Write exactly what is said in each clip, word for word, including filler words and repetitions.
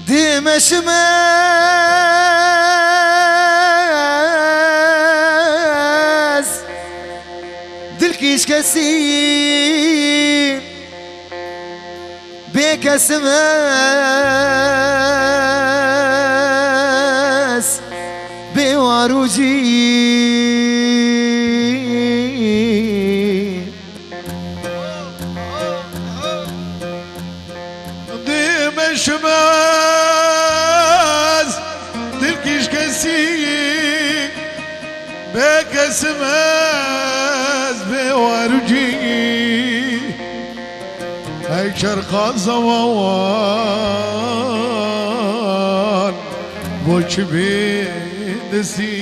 Dê meşim ez dilkîş kesî bê kesim ez bê war û cî. Dê meşim ez dilkîş kesî bê kesim ez bê war û cî. Hey çerxa zewawan bo çi bê destî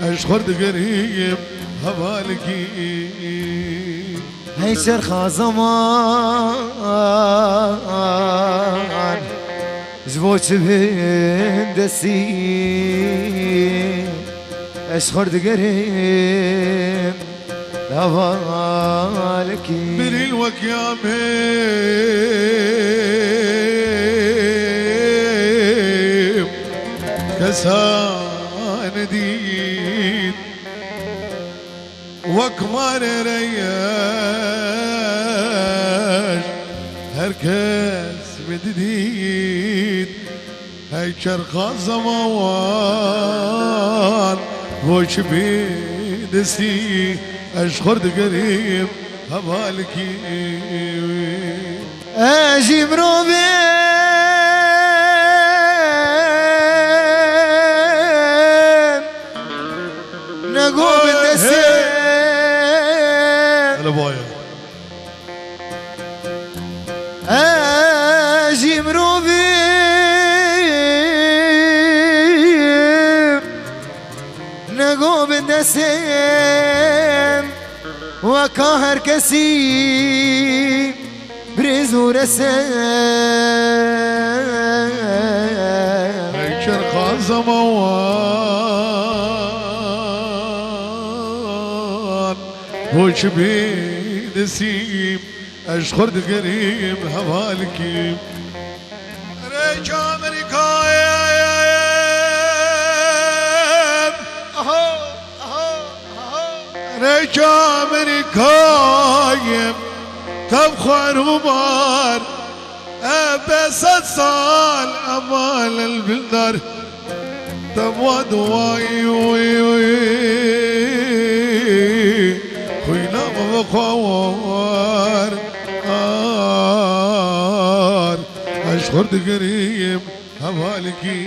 ez xwe digerîm hevalkî. Hey çerxa zeman ji bo çi bin desî ez xwe digerim hevalkî. Birîn wek ya me kesan dît. Wek marê reyş her kes min didît. Hey çerxa zewawan bo çi bê destî ez xwe digerîm hevalkî. Ez jî mirovim nego bin destê. Hele baye. Ez jî mirovim nego bin destê weka her kesî birêz û rese. Hey çerxa zewawan bo çi bê desî ez xwe digerîm hevalkî. Rêça Amerîkayê. Aha, aha, aha. Rêça Amerîkayê. Tev xwer û bar. Ebe sed sal emal el bildar. Tev wa duwayî wî wî. Xwîna me ve xwe war. Ar. Ez xwe digerîm hevalkî.